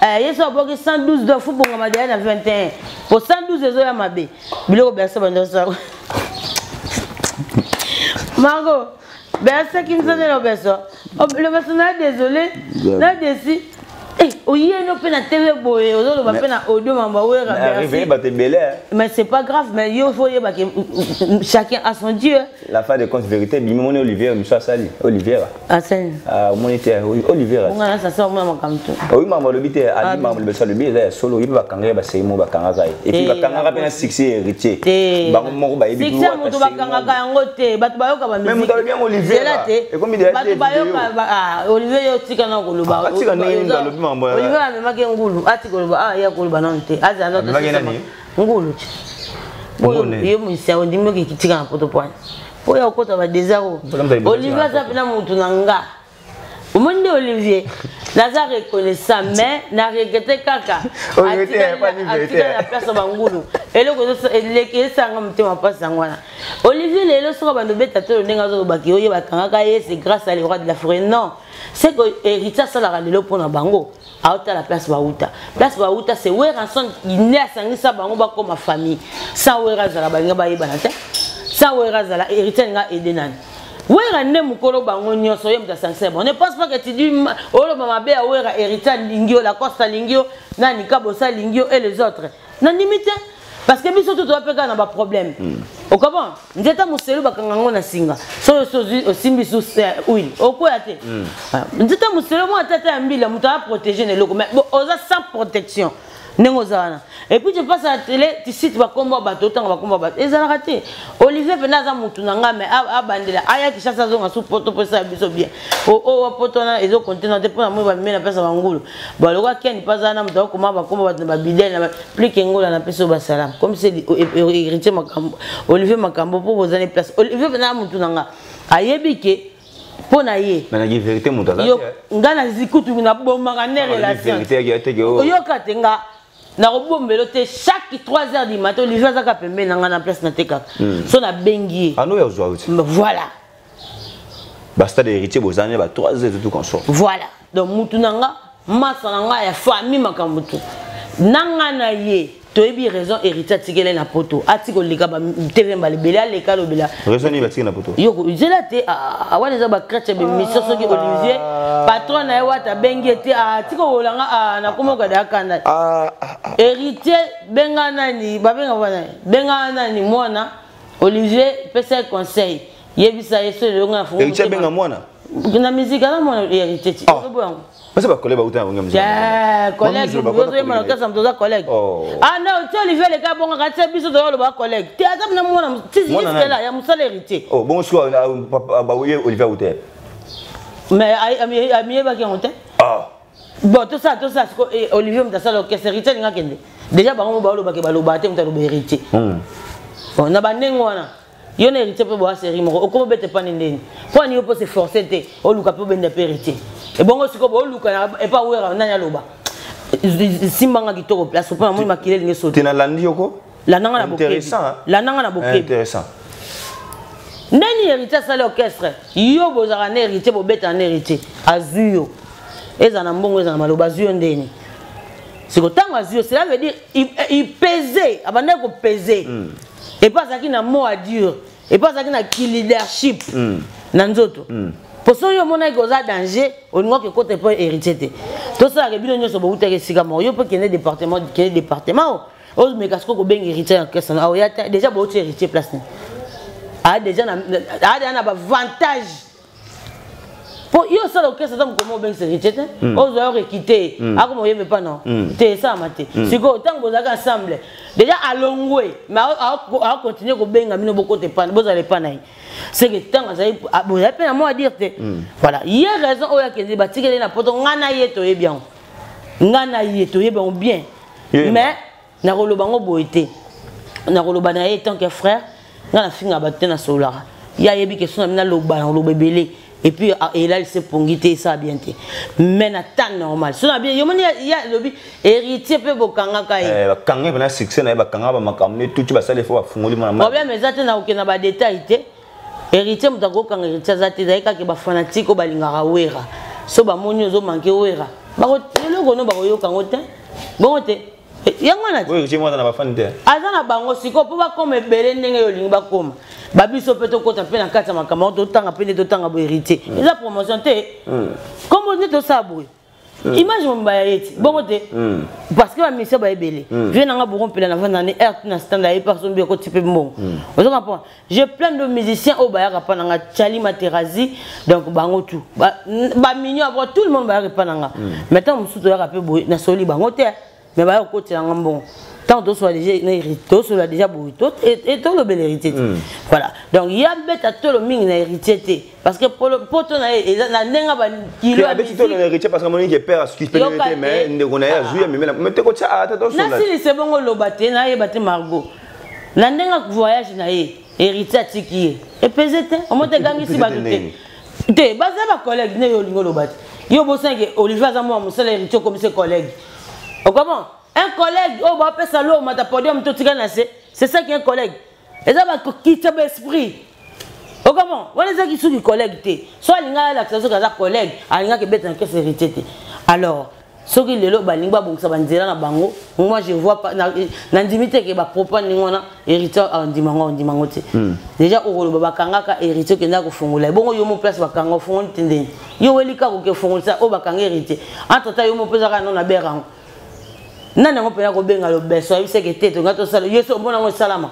eh, ye so aboki 112 donc fo bongama deya na 21 po 112 ezoya mabe biloko bercy banda osala margo bercy kimisa nde lobeso lobeso na désolé na déçu Eh, oye no mpe na tv boye ozoloba mpe na audio mambo awera bato ebele mais c'est pas grave mais yo faut oyeba ke chacun a son dieu la fin de compte vérité bimi omoni olivier miso asali olivier asali ah, omoni te olivier onga na sasa omona makambo te oyi makambo alobi te abi ah, makambo liboso alobi eza ya solo oyebi bakanga ye basei mo bakangaka ye epuis eh, bakangaka mpe na succès héritier bango moko bayebi succès moto bakangaka yango te bato bayoka bamoto alobi yango olivier te bato bayoka ah, olivier yo tika na koloba ah, olivier amemaki ngulu atika koloba ya koloba nano te azala ngulu ti yo misia ondimi oke tika na poto pwani mpo ya okota badesert oyo olivier aza mpena motu na nga omoni nde olivier naza reconnaissant mais na regrete kaka atikali na place ya bangulu eloko esanga motema mpasi yango wana olivier lelo soki abanda obeta tolo ndenge azolobaki oye bakangaka ye c'est grâce à le roi de la forêt non c'est que héritier asalaka lelo mpo na bango aotala place bauta place bauta c'est werrason nde asangisa bango bakoma famille sans wera azala balinga bayebana te sans wera azala héritier alinga aide nani wera nde mokolo bango nyonso ye moto asangisa bango ne pense pas que tu dis oloba mabe ya wera héritier alingi yo lacoste alingi yo nani kabosa alingi yo et les autres nandimi te parce que biso tout toza mpe kaka na baproblème hmm. ocomprend nzete moselu bakanga yango na singa soki osi osimbi su eh, huile okwea te hmm. ah, nzete moselu mwa tata ya mbila moto aprotege na eloko mais oza sans protection ndenge oza wana et puis tu passes à la télé tu cites bakombo ya bato otanga bakombo ya bato ezalaka te olivier mpenza aza motu na ngai mais abandela aya kinshasa azonga su poto mpo esala biso bien oyo poto wana ezokonte na te mpo na moi bameme na pesa bangulu baloka ken mpe aza na moto akokoma bakombo bato na babidele na plus ke ngola na pesa oyo basalam comme c'est héritier makambo olivier makambo mpo boza ne place olivier mpenza motu na ngai ayebi ke mpo na ye verité moto aza nga na zikutu nabomaka nde relation oyoka te nga. Nakobombelo te, chaque 3 heures du matin Olivier azaka pembeni na ngai na place natekaka. So nabengi ye. Ano ya ozwa uti. Voilà. Bastade Héritier bozani ba 3 heures tout consort. Voilà. Donc mutu na nga, masa na nga ya famille makambo tu. Na nga na ye toyebi raison Héritier atikele na poto. Ati koleka ba TV mbala ebele, aleka alobela. Raison nini batikeli na poto? Yo zela te, wana eza ba crèche ya mission soki Olivier patron na ye wata abengi ye te, atiki kolanga nakoma okada ya kanda. Héritier benga nani, babenga wana, benga nani mwana Olivier pesa ye conseil. Yebisa ye so elonga na fungo. Héritier benga mwana. Na musique ana mwana Héritier ti. Ozo yango. Parce que ba collègue ba uta na musique. Eh, collègue, ozo yema na kasa mtoza collègue. Ah non, ti Olivier le ka bonga ka ti biso to ba collègue. Ti aza na mwana ti jusque là ya musala Héritier. Oh, bon so ba Olivier uta. Mais ami ba ki ngote. Ah. Bon, tout ça, Olivier mutasala orchestre Héritier nga kende. Déjà bango ba loba ke ba loba te mutalo ba Héritier. Bon, na ba ndenge wana. Yo na Héritier pe boa série moko okoma bete pa ndeni. Po ani yo po se forcer te, oluka pe benda pe Héritier. Et bongo siko bo oluka na e pa wera nani aloba. Simbanga kitoko place po na moi makile linge sote. Tena landi yoko? La nanga na bokebi. Intéressant. La nanga na bokebi. Intéressant. Ndeni Héritier sale orchestre. Yo bozaka na Héritier bo beta na Héritier. Azuyo. Eza na mbongo eza na maloba azuyo ndeni. Siko tango azuyo, cela veut dire il pesait, abandaki ko peser. Et pas azalaki na mot à dire, et pas azalaki na ki leadership na nzoto. Pour so yo mona ko za danger, olingo ke kote po Héritier te. To sala ke bino nyoso bo utake sika mo, yo pe kende département, kende département. O meka siko ko benga Héritier en question. Ah ya déjà bo Héritier place ni. Ah déjà na ah déjà na ba avantage. Po yo sala orchestre za mukoma obengisa Héritier te. Ozo yo rekite, akoma oyebe pa non. Te ça mate. Siko tango bozalaka ensemble. Déjà alongwe, mais a continuer ko benga bino boko te pa, bozala pa na ye. C'est que tango azali, bozali pe na mot à dire te. Voilà, il y a raison oyo akende batikele na poto nga na ye toyebi yango. Nga na ye toyebi yango bien. Mais nakoloba ngo boye te. Nakoloba na ye tant que frère, nga na finga bato te na solara. Ya yebi question na mina loba na loba ebele. Et puis et là il s'est pongi te ça bien te. Mais na temps normal. So na bien yo moni ya lobi Héritier pe bokanga ka ye. Eh bakanga na succès na ye bakanga ba makambo ne tout ba sale fo ba fungoli mwana. Problème eza te na okena ba détail te. Héritier muta ko kanga Héritier za te zai kaka ba fanatique ba lingaka wera. So ba moni ozo manquer wera. Ba ko eloko no ba ko yoka ngo te. Bongo te. Yango wana te. Oui, Héritier mwana na ba fan te. Aza na bango siko po ba koma ebele ndenge yo lingi ba koma. Ba biso pe to kota pe na kati ya makambo to tanga pe nde to tanga bo Héritier. Eza promotion te. Kombo nde to sa boye. Image mo mbaya yeti. Bongo te. Parce que ba mission ba ebele. Viens nanga bourron pela na vanda ne air na stand ayi par son ko type mbongo. Ozo comprendre? J'ai plein de musiciens au bayaka pa nanga Charlie Materazzi donc bango tout. Ba, ba mignon après tout le monde bayaka pa nanga. Maintenant musuto yaka pe boye na soli bango te. Mais ba ko tela mbongo. Tant to soit déjà na hérité, to soit déjà boye. To et to le bel héritier. Voilà. Donc il y a bête à tout le mingi na héritier te. Parce que pour le poto na na ndenga ba kilo. Ya bête to le héritier parce que mon qui père à ce qui peut hériter mais ndeko na ya zuya mais mais te ko tia ata to Na sola. si c'est bongo lobate na ye bate Margot. Na ndenga voyage na ye héritier atiki ye. Et pesé te, o monte gangi si ba te. Te baza ba collègue ne yo lingo lobate. Yo bo sanke Olivier aza mwa musala héritier comme ses collègues. Comment? Un collègue, oh, bah, pesa l'eau, mata podium, tout tika na se. C'est ça qui est un collègue. Et ça va quitter l'esprit. Oh, comment? On est qui sont collègue te. Soit linga la que ça collègue, alinga ke bête en caisse héritier te. Alors, ceux qui lelo ba lingba bon ça ba nzela na bango, moi je vois pas na ndimite ke ba propos ngona héritier a ndimango ndimango te. Déjà okolo ba kanga ka héritier ke ndako fongola. Bongo yo mo place ba kanga fongola tende. Yo welika ko ke fongola ça o ba kanga héritier. Entre temps yo mo pesa ka non na berango. Nani yango mpena kobenga lobeso ayebisaki ete tonga tosala ye so omona yango esalama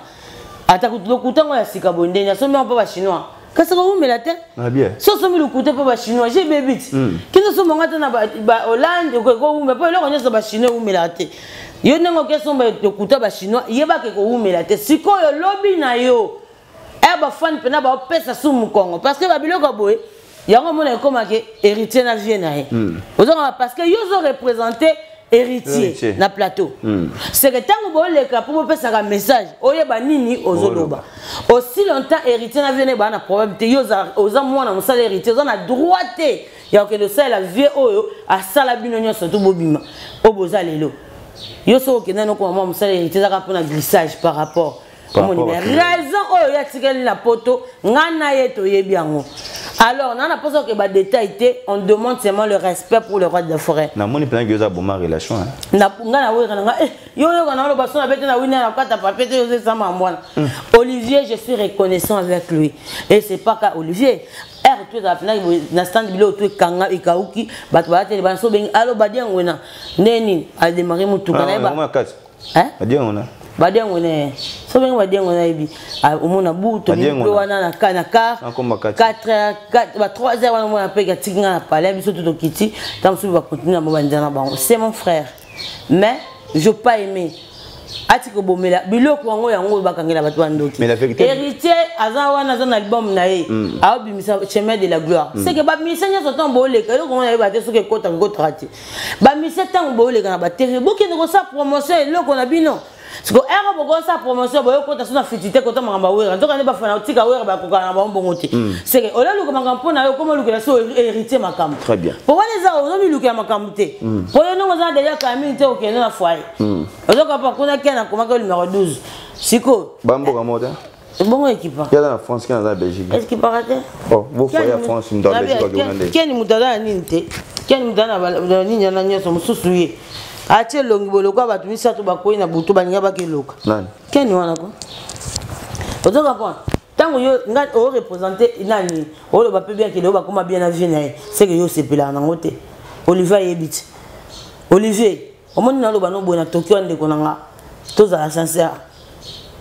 ata lokuta yango ya sika boye ndenge asombi yango mpo bachinois kasi kowumela te so osombi lokuta mpo bachinois je bebiti kino osomba yango ata na ba Hollande ekowumela mpo eloko nyonso bachinois ewumelaka te yo ndenge okesomba lokuta bachinois yebaka ekowumela te sikoyo lobi na yo e bafani mpena baopesa su mokongo parce que babiloko ya boye yango omona ekomaki héritier na vie na ye ozongaka parce que yo ozo représenter héritier na plateau. C'est que tango boleka po bopesaka message oyeba nini ozoloba. Aussi longtemps héritier na vie na ba na problème te yo oza mwana mosala héritier oza na droit te ya kokende osala vie oyo asala bino nyonso to bobima oyo boza lelo. Yo soki okenda nokoma mwa mosala héritier ezaka mpona glissage par rapport omoni mais raison oyo ye atikali na poto ngai na ye toyebi yango. Alors naa na mposa oke badétail te, on demande seulement le respect pour le roi de la forêt. Namoni mpenza ke oza boma relation. Ngai naweka na ngai, yo oyoka na oloba so na bete na wina na kata papier te, ozesama mbwana. Olivier, je suis reconnaissant avec lui et c'est pas ka Olivier r to ezala mpena na stand biloko to ekanga ekauki, bato balateli bana so obengi alo badiango na nde nini adémarre motuka nayeba badiango ne so bengi badiango nayebi omona bu tomi wana na car 4 heures ba 3 heures wana omona mpe atiki nga na palais, biso to tokiti ntango mosusu bacontinue na bo banzela na bango. C'est mon frère, mais je pas aimé ati kobomela biloko yango yango oyo bakangela bato bandoki. Héritier aza wana, aza na album na ye, aobimisa Chemin de la gloire. C'est que bamisa nyonso ntango booleka eloko ngo nayeba te soki ekotaka ekotaka te. Bamisa ntango booleka na batv, bokende kosala promotion eloko na bino. Siko ere bokosala promotion, boyokota so na fiti te, kota makambo awera nzoka nde bafana otika wera bakokana na bango bongo te. Seke oleluka makambo mpo na yo okoma olukela so héritier makambo po wana eza ozomilukela makambo te, po yo ndenge oza deja kala mingi te okende na foyer, ozoka pa kuna ke nakomaki o numéro 12 sikoyo. Bamboka moko te. Bongo ekipa. Yaza na France, kena aza na Belgique. Ekipaka te. Bo foyer ya France, moto ya Belgique akenda nde. Keni moto aza na nini te, keni moto aza na nini wana nyonso mosusu ye atie elongi boye lokola bato misato bakwei na butu balinga bakeloka. Keni wana ko ozo comprendre ntango yo nga oreprésente nani, oloba mpe bien kele oyo bakoma bien na vie na ye, seke yo osepelaka nango te. Olivier ayebi te. Olivier, omoni naloba no boye na Tokyo ya ndeko na nga, tozala sincère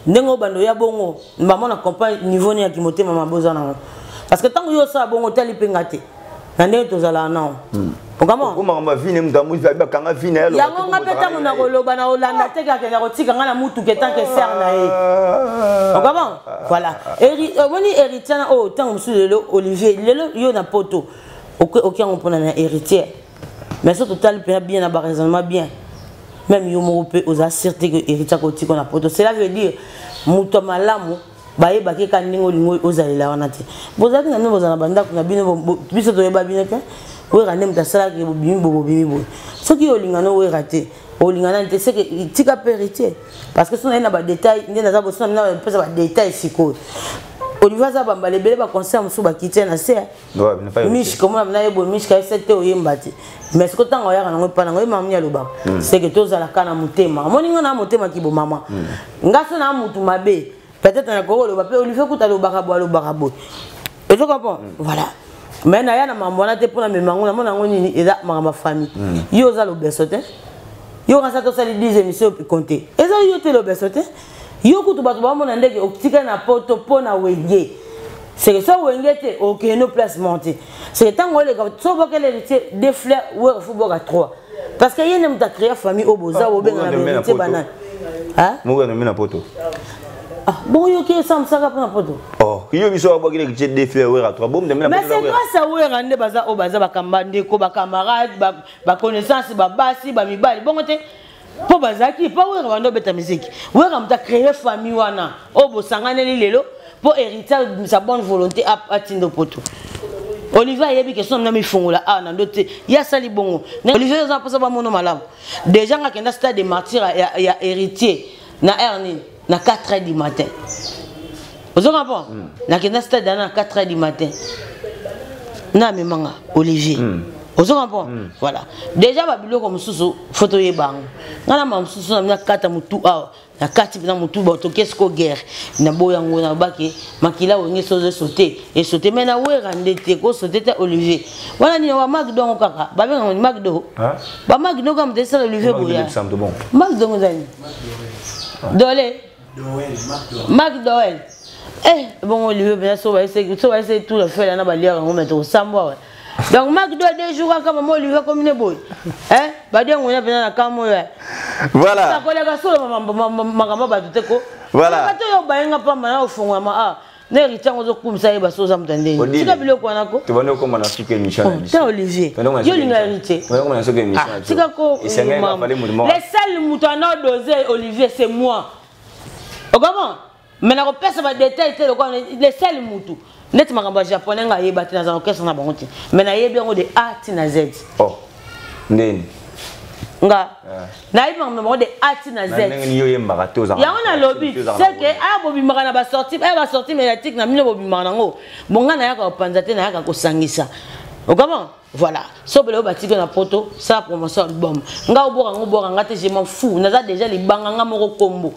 ndenge oyo bando ya bongo bamona comprendre niveau ni ya kimotema mabe oza nango, parce que ntango yo osala bongo otali mpe nga te na ndenge tozalaka nao. Okomaka vine moto bakanga vine. Yango nga mpe ntango nakoloba na olanda te, kaka kotika nga na mutuka etanke ser na ye okama. Voilà, omoni héritier na oyo ntango mosusu lelo Olivier lelo yo na poto oki yango mpona na héritier, mais so totali mpena bien na baraisonnement bien, même yo moko mpe oza sûr te que héritier akotika na poto. Cela veut dire moto ya malamu bayebaki kaka ndenge olingi ozalela wana te. Bozalaki na bino, bozala na bandako na bino, biso toyeba bino te. Wera nde moto asalaki bobimi boye, bobimi boye. Soki olinga no wera te, olinga nani te, seke tika mpe héritier, parce que so naye na badétail nde naza boso na bino mpesa badétail. Sikoyo Olivier aza bambala ebele, baconcert mosusu bakiti na se mishka omona na ye boye, mishka ese te oyemba te, mais siko ntango oyaka nango epa nango oyemba moni alobaka seke tozalaka na motema. Omoni nga na motema kibomama, nga so na mutu mabe peut-être nakoki koloba mpe Olivier kuta alobaka boye, alobaka boye, ozo comprendre. Voilà, mais naya na mambo wana te mpona mema yango namona yango nini eza makambo ya famille. Yo oza lobeso te, yo kasa tosali 10 émission compte eza yo te lobeso te. Yo kutu bato bamona ndenge otikali na poto mpo na wenge, seke so wenge te okende no placement te, seke ntango oleka so bokele héritier deux fleurs were fo boka trois, parce que ye nde moto acréa famille oyo boza bobenga na héritier banani. Mokano na poto. Bongo yoki esamsaka mpo na poto. Yo biso babwakeli héritier deux fleurs wera trois bom. Mais c'est grâce à wera nde baza oyo baza bakamba ndeko, bacamarade, baconnaissance, babasi, bamibali bongo te mpo bazalaki mpo wera bando obeta miziki. Wera moto acréé famille wana oyo bosanganeli lelo mpo héritier sa bonne volonté atinda poto. Olivier ayebi question na mifungola awa na ndo te ye asali bongo. Olivier oza mposa bamono malamu déjà nga akenda stade de martyr ya héritier na heure nini, na 4 heures du matin, ozo comprendre. Nakenda stade na 4 heures du matin na amemanga Olivier. Ozo comprendre. Voilà, déjà babiloko mosusu fo toyeba yango. Nga na ma mosusu na mina kata motu awa na kati mpena motu bato kesko guerre na boya yango nalobaki makila wenge sozo esote esote mai na wera nde te kosote te. Olivier wana nini wa magdo yango kaka babengaka ni magdo, bamagdo kaka moto esala Olivier boya magdo ngo ezali dole Macdoel. Bongo Olivier mpenza so bayese tout la fela na baliaka yango mai tokosambwa wa. Donc Macdoel deux jours kaka mama Olivier komine boye badi yango na mpenza na kamo oyo. Voilà. Koleka solo makambo bato te ko. Voilà. Bato oyo bayenga pamba na ofongwama a na héritier yango ozokumisa ye baso oza moto ya ndenge tika biloko wana ko. Tobandi okoma na suka émission na biso. Te Olivier, yo olinga héritier. Tobandi okoma na suka émission na biso. Tika ko le seul moto ana dosé Olivier, c'est moi, okomona, mais nakopesa badétail te lokola le seul mutu neti makambo ya japonais nga ayeba te, naza orchestre na bango te, mais nayebi yango de A ti na Z. Oh ndeni. Nga nayebi makambo na bango de A ti na Z. Yango nalobi c'est que aya bobimaka na basortie, aya basortie médiatique na bino bobimaka nango. Bon, nga nayaka kopanza te, nayaka kosangisa. Okama voilà, so bele batiki na poto sala promotion album. Nga oboka ngo boka nga te, je m'en fous. Naza déjà libanga nga moko kombo.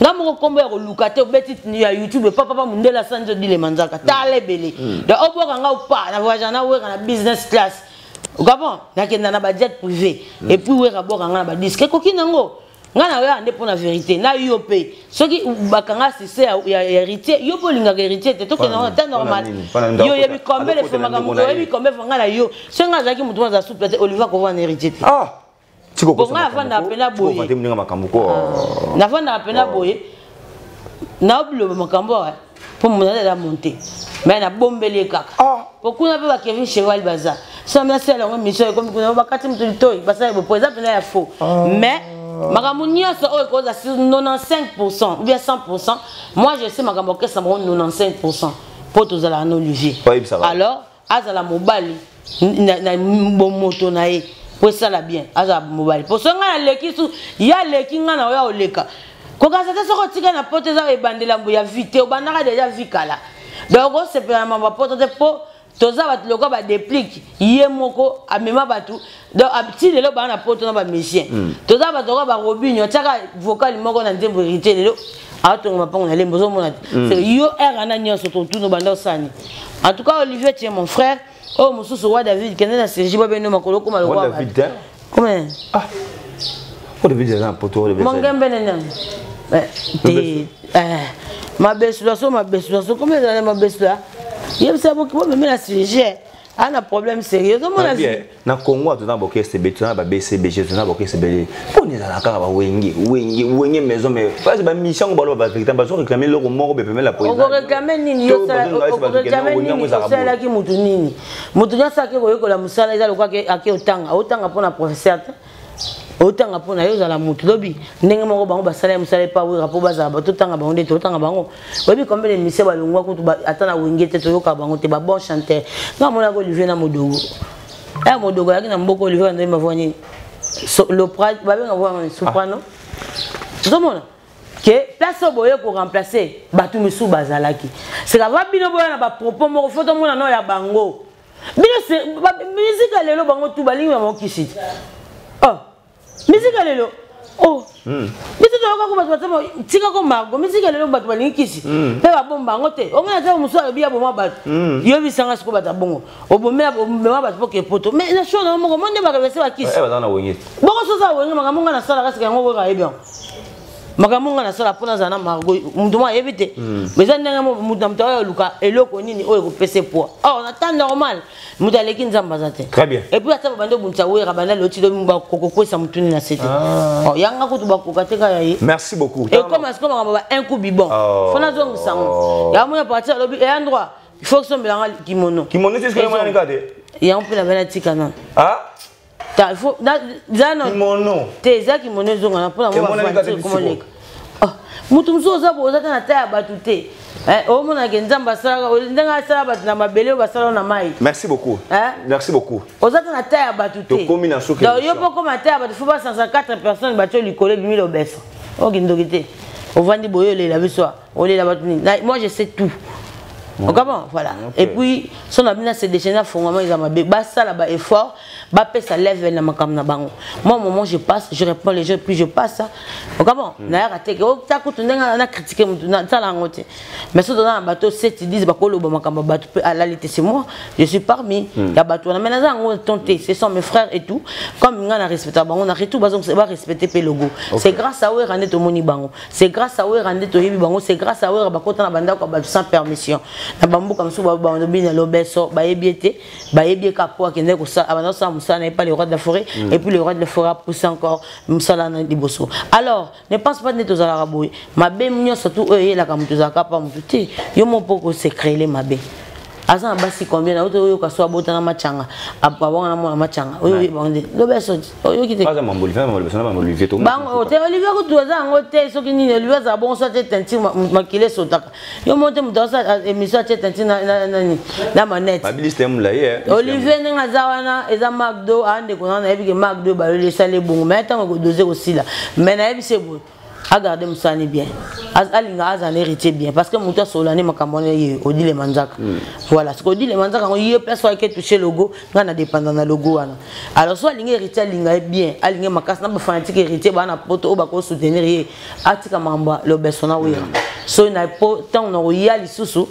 Nga moko kombo ya koluka te, obeti ya YouTube papa papa mundela sanzo dile manzaka. Tala ebele. Donc oboka nga pa na voyage na weka na business class. Okama nakenda na ba jet privé. Et puis weka boka nga na ba disque ekoki nango. Nga na weka nde pona vérité na yo pe. Soki bakanga succès ya héritier, yo po lingaka héritier te tokenda na temps normal. Yo yebi combien de fois makambo, yo yebi combien fois nga na yo. Soki nga azalaki mutu aza souple te, Olivier akovanda na héritier te. Ah! Tiko Bon, nga avanda pena boye. Tiko ndinga makambo ko. Navanda pena boye. Na obiloba makambo wa. Po mona la monter. Mais na bombeli kaka. Po kuna pe ba Kevin Cheval baza. So na sala ngo mission ekomi kuna bakati mutu litoi, basala bo po eza pena ya faux. Mais makambo nyonso oyo ekoza sur 95% ou bien 100%, moi je sais makambo okesa bango 95% po tozala na Olivier. Alors azala mobali na bomoto na ye po esala bien, azala mobali. Po so nga naleki su, ya leki nga na oya oleka. Kokasa te soko tika na poto eza ebandela mbu ya vie te, obandaka déjà vie kala. Donc osepela na mambo ya poto te po toza bato lokola ba déplique ye moko amema bato. Donc ti lelo baa na poto na ba musicien. Toza bato lokola ba Robinho, atiaka vocal moko na nzembo héritier lelo atonga mapango na lembo, ozomona te. C'est yo R ana nyonso totuno banda osani. En tout cas Olivier, tu es mon frère. Oh mosusu roi David kende na Sergi babeno makolo koma lokola Roi David, hein? Comment? Ah. Roi David aza na poto, Roi David. Mongembe nene. Te, mabesula so mabesula so comment ezali mabesula? Yebisa boki bomemi na sujet. Ana problème sérieux. Ozomona bien. Na Congo toza na bokese be, toza na ba BCBG, toza na bokese be. Poni ezala kaka ba wenge, wenge, wenge maison mais parce ba mission ba ba vérité ba zo réclamer loko moko be pemela président. Oko réclamer nini yo sala, oko réclamer nini osalaki mutu nini? Mutu nyonso ake koyekola mosala eza lokola ake otanga, otanga mpona professeur te. Otanga mpona yo ozala mutu lobi ndenge moko bango basala ya mosala epa wera mpo bazala bato totanga bango nde totanga bango. Oyebi combien de musiciens balongwa kutu ata na wenge te toyoka bango te, ba bon chanteur. Nga monaka Olivier na Modogo. Ya Modogo ayaki na mboka Olivier nde mavwa nini? So, l'opra, babenga voix nini? Soprano. Ozomona? Ke place oyo boye ko remplacer bato misusu bazalaki. C'est qu'avant bino boya na ba propos moko faut tomona no ya bango. Bino se, ba, musique ya lelo bango tout balingi bango kisi. Oh. Musique ya lelo. Oh. Biso toyoka ko bato bato tika ko Margot, musique ya lelo bato balingi kisi. Pe ba bomba yango te. Omona te mosusu alobi ya boma bato. Yo bisanga siko bato ya bongo. Obomela, obomela bato po ke poto. Mais na show na moko monde ba revese ba kisi. Eh, baza na wenge. Bongo soza wenge makambo nga na sala kasi yango boka yebi yango. Makambo nga na sala pona za na Margot, mutu mwa yebi te. Mais eza ndenge mo mutu na mutu oyo luka eloko nini oyo ekopesa poids. Or na temps normal, mutu aleki nzambe aza te. Très bien. Et puis ata bando bunza wera banda loti do ba koko kwesa mutu ni na sete. Oh yanga kutu ba koka te kaya ye. Merci beaucoup. Et comme est-ce que makambo ba un coup bibon. Fona zongi sango. Ya moya partir lobi et un droit. Il faut que sombela nga kimono. Kimono c'est ce que moi ngade. Ya on peut la bana tika non. Ah? Ta, il faut, na, za no. Kimono. Te, za kimono ezonga na mpona Kimono mwa nini ba kaka comment bisiko? leka. Oh, mutu mosusu oza boye, oza te na taille ya bato te. Eh, omonaka nzambe asalaka, ndenge asala bato na mabele oyo basala na mai. Merci beaucoup. Hein? Merci beaucoup. Oza te na taille ya bato te. Tokomi na suka Donc, yo émission. mpo okoma taille ya bato, faut basansa 4 personnes bato likolo ebimi lobeso. Okindoki te. Ovandi boye olela biso awa. Olela bato nini? Na, moi je sais tout. Okama, voilà. Ok. Et puis, son abina se déchaîner fongama ils amabe. Ba sala ba effort, ba pesa level na makam na bango. Moi au moment je passe, je réponds les gens puis je passe. Okama, na ya te ko ta kutu ndenga na critiquer mutu na sala ngote. Mais so dans bateau 7 10 ba kolo ba makamba bato pe à la lité c'est moi, je suis parmi ya bato na mais na ngo tonté, ce sont mes frères et tout. Comme nga na respecter bango, na retour bazo ba respecter pe logo. C'est grâce à eux rendre to moni bango. C'est grâce à eux rendre to yebi bango, c'est grâce à eux ba kota na banda ko ba sans permission. Na bambuka musu ba ba bina lobeso ba yebiete, ba yebie ka po akende ko sa abana sa musala n'est pas le roi de la forêt et puis le roi de la forêt a poussé encore musala na liboso. Alors, ne pense pas neto zala boye. Mabe nyonso tout eux la kam to zaka pa mutu te. Yo mo poko se créer les mabe. Aza na basi combien na oto oyoka so abota na machanga abawanga na mwana machanga oyo oyeba nde lobeso oyoki te aza mambo Olivier mambo Olivier mambo Olivier to bango te Olivier kutu aza yango te soki nini Olivier azala bongo so atie teinture makila esotaka yo moko te moto asala émission atie teinture nani na manette babiliste ya molayi eh. Olivier ndenge aza wana eza Macdo andeko na nayebi ke Macdo baloli esali ebongo mais ntango ekodose kosila mais nayebi se boye agarde mosala ne bien, alinga azala na héritier bien, parce que moto asolola nde makambo wana ye Odile Manzaka. Voilà, soki Odile Manzaka yango ye place oyo ake touche logo, ngai na dépendant na logo wana. Alors so alingi héritier, alinga ye bien, alingi makasi na bafanatique héritier baa na poto oyo bakosoutenir ye, atika makambo ya lobeso na wera. So na po ntango na koya lisusu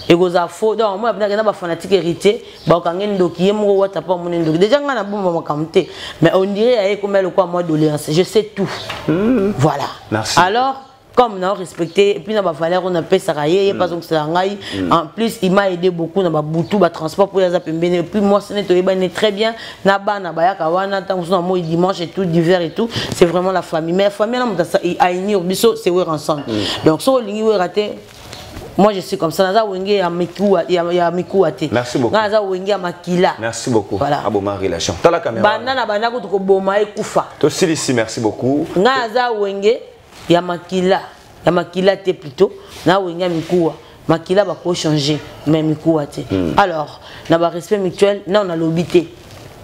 ekozala faux. Donc omona mpenza na bafanatique héritier bakokange ndoki ye moko wata mpo amoni ndoki. Déjà ngai nabomba makambo te, mais on dirait aye komia lokola mwa doléance, je sais tout. Voilà. Merci. Alors comme na respecté et puis na bavaleur oyo napesaka ye, ye mpe azongisela ngai. En plus il m'a aidé beaucoup na babutu, batransport mpo ye aza pembeni. Et puis mwasi ne toyebani très bien na bana bayaka wana ntango mosusu na moi dimanche et tout divers et tout. C'est vraiment la famille, mais famille na moto ainir biso, c'est Wera ensemble. Donc soki olingi Wera te, moi je suis comme ça, naza wenge ya mikuwa, ya mikuwa te. Merci beaucoup. Nga naza wenge ya makila. Merci beaucoup. Voilà. Aboma relation, tala caméra. Banda na banda kutu koboma ekufa. Tosilisi, merci beaucoup. Nga naza wenge ya makila, ya makila te, plutôt na wenge ya mikuwa. Makila bako changer, mais mikuwa te. Alors na barespect mutuel na nalobi te.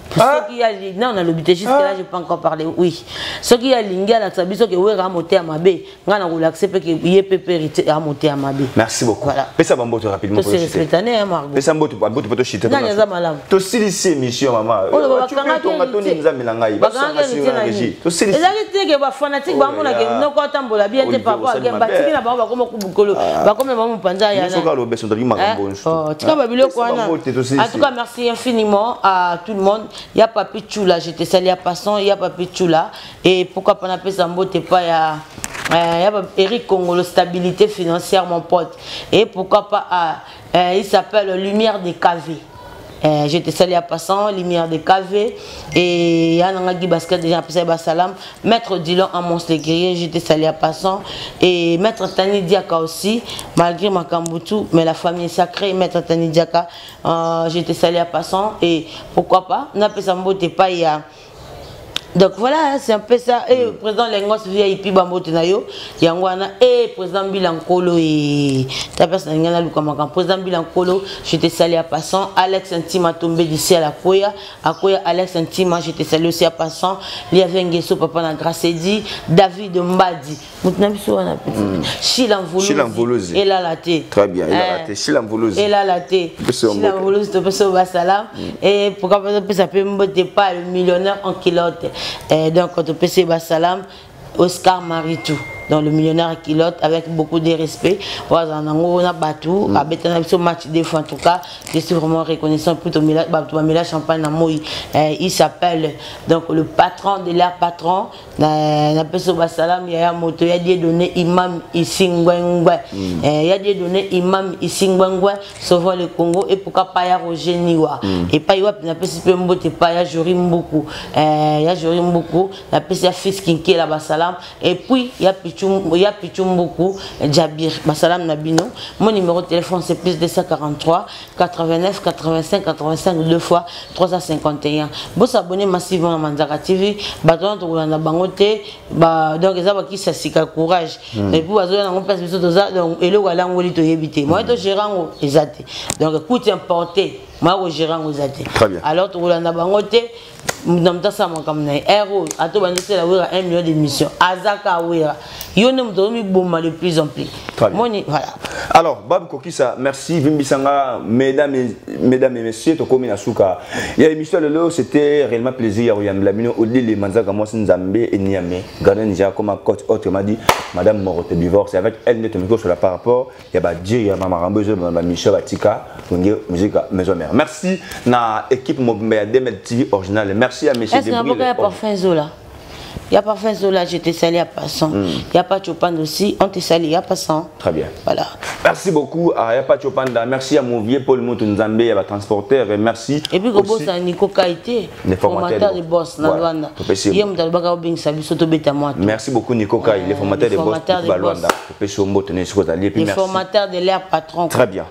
Soki ali non, nalobi te jusque là, je peux encore parler. Oui, soki alingi alakisa biso ke Wera amoteya mabe, ngai na kolakisa mpe ke ye mpe mpe amoteya mabe. Merci beaucoup. Voilà. Pesa bamboto rapidement. To se respectane, hein, Margot. Pesa mboto, mboto po toshite. Nani aza malamu? Tosilisi émission, mama. Oyo bakangaki Tonga toni nzambe na ngai. Bakangaki héritier na régie. nini? Tosilisi. Ezalaki te ke bafanatique bamonake noko atambola bien te. Olivier, Papa osali age mabe. batiki na bango bakoma kubukolo, bakoma bango mopanza ya Nyonso kaka lobeso tozali makambo nyonso. Oh, tika babiloko Pesa wana. bambote, tosilisi. En tout cas, merci infiniment à tout le monde. Ya Papi Chula, je te salue à passant. Ya Papi Chula, et pourquoi pas napesa mbote pa ya ya Eric Congolo, stabilité financière, mon pote. Et pourquoi pas à, il s'appelle Lumière des KV. Je te salue à passant, Lumière des KV. Et Yananga Guy Basket, déjà, appelé ça Salam. Maître Dylan Amos le guerrier, je te salue à passant. Et Maître Tani Diaka aussi, malgré ma Kamboutou, mais la famille est sacrée. Maître Tani Diaka, je te salue à passant. Et pourquoi pas, n'a pas mbote pas ya. Donc voilà, hein, c'est un peu ça. Et président Lengos VIP Bambote na yo, Yangwana, et président Bilankolo, et ta personne Ngana Lukamaka. Président Bilankolo, je te salue à passant. Alex Ntima tombé d'ici à la Koya. Akoya Alex Ntima, je te salue aussi à passant. Liaven Ngeso, papa na Gracedi, David Mbadi. Moutna biso wana petit. Sheila Mvuluzi. Sheila Mvuluzi. Elala te. Très bien, elala te. Sheila Mvuluzi. Elala te. Biso Sheila mbote. Mvuluzi, topesa ba salam. Et pourquoi pas topesa pe mbote pa le millionnaire en culotte. Donc topesa ba salam Oscar Maritou dans le millionnaire culotte avec beaucoup de respect. Voilà, nango na batu abeta na biso match des fois. En tout cas, je suis vraiment reconnaissant plutôt Mila batu Mila champagne na moi. Il s'appelle donc le patron de l'air patron na peso ba salam ya ya moto ya Dieu donné imam ici ngwengwe. Ya Dieu donné imam ici ngwengwe sauvons le Congo. Et pourquoi pas ya Roger Niwa. Et pas ya na pesi pe mbote pa ya Jori Mbuku. Ya Jori Mbuku na pesi ya fils Kinkela ba salam. Et puis ya Pichu, ya Pichu Mbuku Jabir ba salam na bino. Mon numéro de téléphone, c'est plus 243 89 85 85 deux fois 351. Vous s'abonner massivement à Manzaka TV. Bato na tokolanda bango te, ba donc eza ba kisa sika courage. Et puis bazo na ngompa biso toza donc eloko alangoli to yebite. Moi to gérango ezate. Donc coûte importé, moi ko gérango ezate. Très bien. Alors tokolanda bango te, na mutasa makambo na ye. Ero ato bandi la wera 1 million d'émissions. Azaka wera. Yo ne muto mi boma de plus en plus. Très bien. Moni voilà. Alors Bab Kokisa, merci Vimbisanga, mesdames et messieurs, tokomi na suka. Il y a émission lelo, c'était réellement plaisir ya Lamino Odile Manzaka moi Nzambe et Niamey. Gardien Niger comme coach autrement dit madame Morote Bivor, c'est avec elle net micro sur la par rapport il y a ba dire il y a mama Rambo ba Michel Batika, Wenge musique maison mère. Merci na équipe mobimba ya DML TV original. Merci à monsieur Est-ce qu'il y a Debril. un parfum Zola? Il y a parfum Zola, je te salue à passant. Il y a pas Chopanda aussi, on te salue à passant. Très bien. Voilà. Merci beaucoup à Yapa Chopanda, merci à mon vieux Paul Moutou Nzambe, à la transporteur, et merci. Et puis, aussi Kobo, Nico Kaité, les formateurs formateur de boss, Voilà. na Luanda. Topesi. Yé Moutalbaka Obing Sabi, Soto Beta Moito. Merci beaucoup Nico Kai, les formateurs Les de boss formateurs de de boss. Luanda. Topesi Ombo, tenez, ce que vous allez, et puis Les merci. formateurs de l'air patron. Très bien.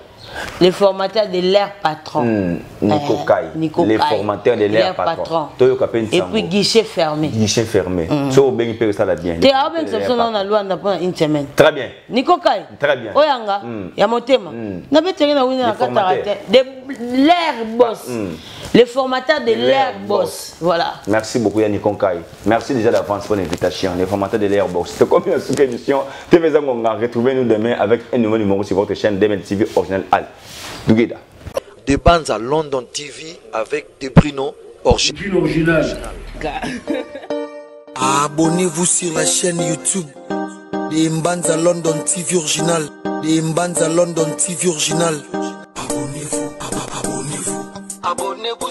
Les formateurs de l'air patron. Nico Kai. Nico Les Kai. formateurs de l'air patron. Toyoka pe Et nsango. puis guichet fermé. Guichet fermé. So obengi mpe osala bien. Te aobengisa biso nao na Lwanda mpona une semaine. Très bien. Nico Kai. Très bien. Oyanga ya motema. Nabetenge na wina na Les kataka formateurs. te. De l'air boss. Les formateurs de l'air boss. Voilà. Merci beaucoup Yannick Konkai. Merci déjà d'avance pour l'invitation. Les formateurs de l'Airbox. C'est comme une sous émission. TV Zangonga, retrouvez-nous demain avec un nouveau numéro sur votre chaîne DML TV Original Al. Dougeda. De Banza London TV avec Debrino Original. Abonnez-vous sur la chaîne YouTube de Mbanza London TV Original. De Mbanza London TV Original. Abonnez-vous, abonnez-vous. Abonnez-vous.